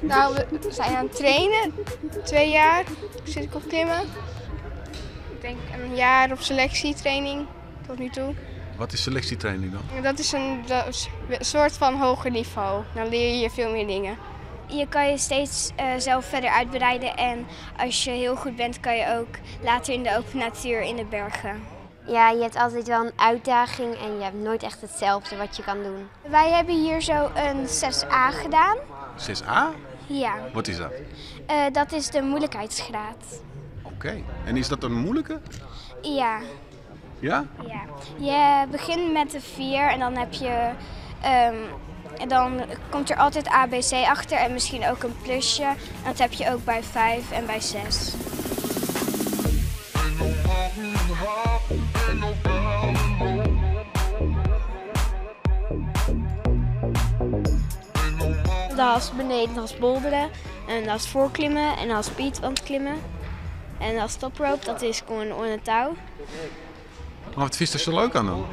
Nou, we zijn aan het trainen. 2 jaar zit ik op klimmen. Ik denk een jaar op selectietraining tot nu toe. Wat is selectietraining dan? Dat is een soort van hoger niveau. Dan leer je veel meer dingen. Je kan je steeds zelf verder uitbreiden en als je heel goed bent kan je ook later in de open natuur in de bergen. Ja, je hebt altijd wel een uitdaging en je hebt nooit echt hetzelfde wat je kan doen. Wij hebben hier zo een 6A gedaan. 6A? Ja. Wat is dat? Dat is de moeilijkheidsgraad. Oké. En is dat een moeilijke? Ja. Ja? Ja. Je begint met de 4 en dan heb je... en dan komt er altijd A, B, C achter en misschien ook een plusje. En dat heb je ook bij 5 en bij 6. Dat is beneden, dat is boulderen en dat is voorklimmen en dat is speedwand klimmen. En dat is toprope, dat is gewoon onder het touw. Maar wat vind je er zo leuk aan dan?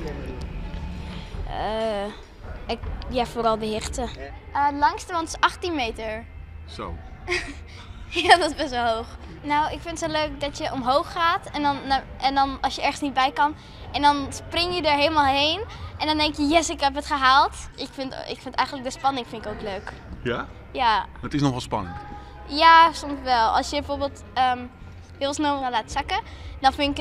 Ja, vooral de hichten. Het langste wand is 18 meter. Zo. Ja, dat is best wel hoog. Nou, ik vind het zo leuk dat je omhoog gaat en dan als je ergens niet bij kan. En dan spring je er helemaal heen en dan denk je, yes, ik heb het gehaald. Ik vind eigenlijk de spanning vind ik ook leuk. Ja? Ja. Het is nogal spannend. Ja, soms wel. Als je bijvoorbeeld heel snel laat zakken, dan vind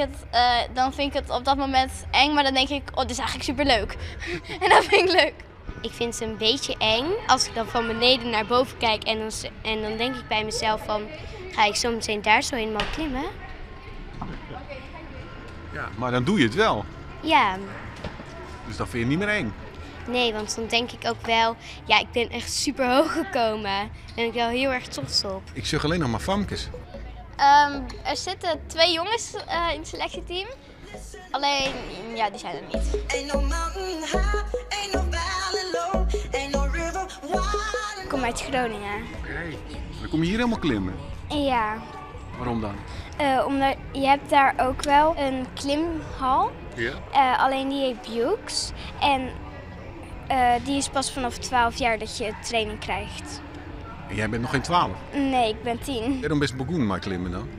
ik het op dat moment eng. Maar dan denk ik, oh, dit is eigenlijk superleuk. En dat vind ik leuk. Ik vind het een beetje eng als ik dan van beneden naar boven kijk en dan denk ik bij mezelf van, ga ik zo meteen daar zo helemaal klimmen? Ja, maar dan doe je het wel. Ja. Dus dan vind je het niet meer eng? Nee, want dan denk ik ook wel, ja, ik ben echt super hoog gekomen. Daar ben ik wel heel erg trots op. Ik zeg alleen nog maar famkes. Er zitten 2 jongens in het selectieteam. Alleen, ja, die zijn er niet. Ik kom uit Groningen. Oké. Dan kom je hier helemaal klimmen? Ja. Waarom dan? Omdat je hebt daar ook wel een klimhal. Ja. Alleen die heet Bukes. En die is pas vanaf 12 jaar dat je training krijgt. En jij bent nog geen 12? Nee, ik ben 10. Waarom best begonnen maar klimmen dan?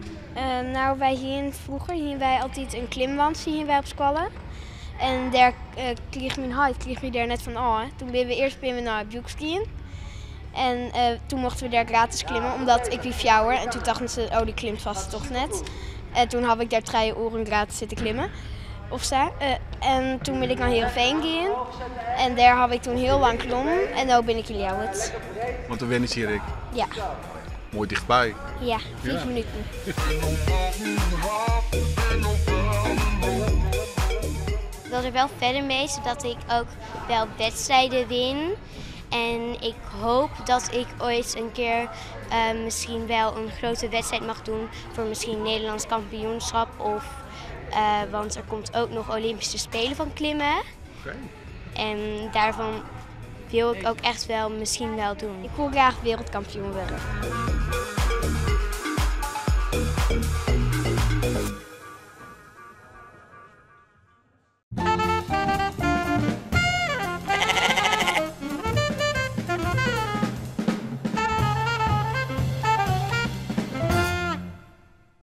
Nou, wij hier vroeger hier wij altijd een klimwand hier wij op squallen. En daar kreeg mijn huid, kreeg we daar net van af. Toen ben we eerst ben we naar Bukes skiën. En toen mochten we daar gratis klimmen, omdat ik wie fjouwer. En toen dachten ze, oh, die klimt vast toch net. En toen heb ik daar 3 uren gratis zitten klimmen. Of zo. En toen ben ik naar Heerenveen gegaan. En daar heb ik toen heel lang geklommen. En nu ben ik in Ljouwert. Want dan ben je hier, ik. Ja. Mooi dichtbij. Ja, 5 Ja. minuten. Ik wil er wel verder mee, zodat ik ook wel wedstrijden win. En ik hoop dat ik ooit een keer misschien wel een grote wedstrijd mag doen voor misschien Nederlands kampioenschap. Want er komt ook nog Olympische Spelen van klimmen. Oké. En daarvan wil ik ook echt wel misschien wel doen. Ik wil graag wereldkampioen worden.